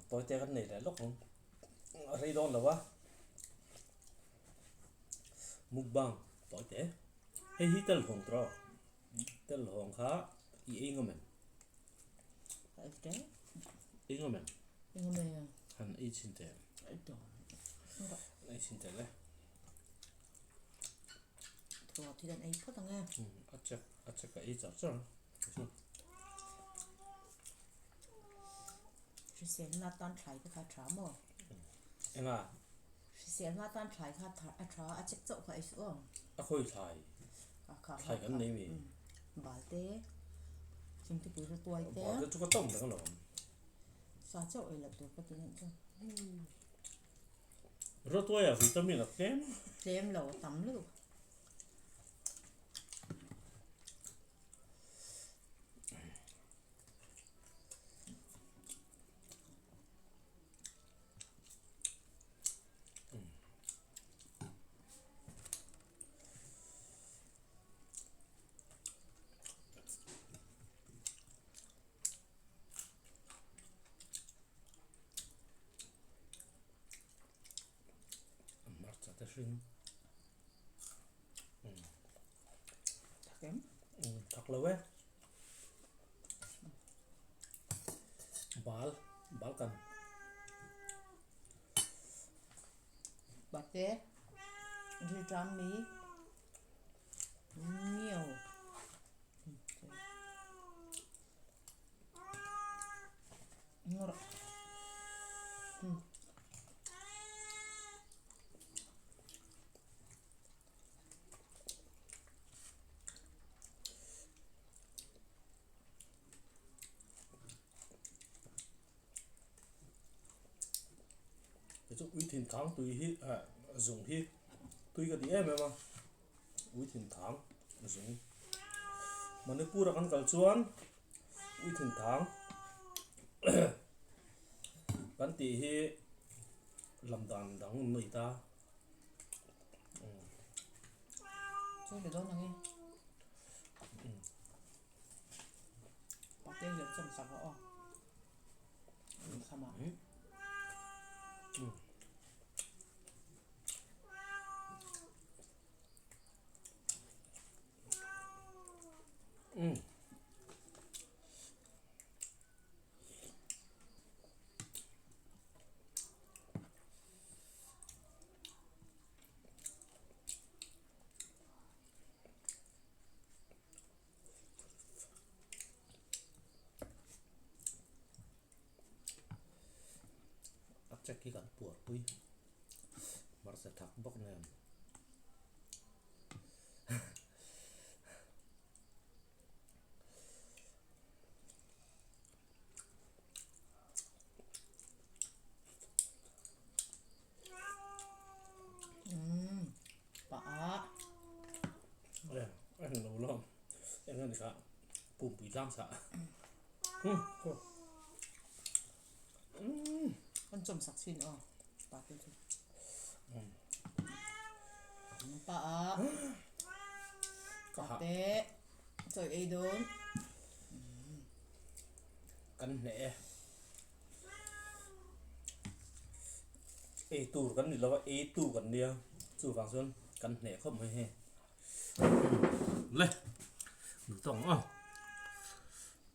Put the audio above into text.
Tawi te kan nei leh lawk ang. A rei dawn lo a. Mukbang tawi te. Hei hi tel hawng tawh. Tel hawng kha i ei ngawm em? Ei ngawm em? Ei ngawm em. Han ei chhin teh. Ei tawh. Ei chhin teh le. Thua thil an ei phawt ang e. A chek a chek a ei char char. Hriselna tan thlai te kha a tha maw? Enga? Hriselna tan thlai kha a tha a chek chauh kha ei suh aw. A khawi thlai? Thlai kan nei mi? Bal te, thingthupui ru tuai te. Bal te chu ka chawm reng alawm. Sa chauh ei loh tur ka ti nih chu. Rawtuaia vitamin a tlem. Tlem lo a tam lutuk. Hmarcha te hring Thak em? Thak lo e. Bal, bal kan. Bate, rilṭam mi, ngiau. Chu ui thin thang tui hi ah zung hi tui ka ti em em a ui thin thang zung Manipur a kan kal chuan ui thin thang kan tih hi lam dan dang an nei ta. Chu ni dawn ang e. Pate hian chawm sak rawh aw. Khama. A check hi kan puar pui hmarcha thak bawk nen Pah a. E a heng lo lawm eng ani kha pumpui tlang chah Kan chawm sak chin aw pa te chu. Pah a. Pa te chawi ei dawn. Kan hneh e. Ei tur kan ni lo a, ei tu kan nia chuvang chuan kan hneh khawp mai hei. Le duh tawk ang aw.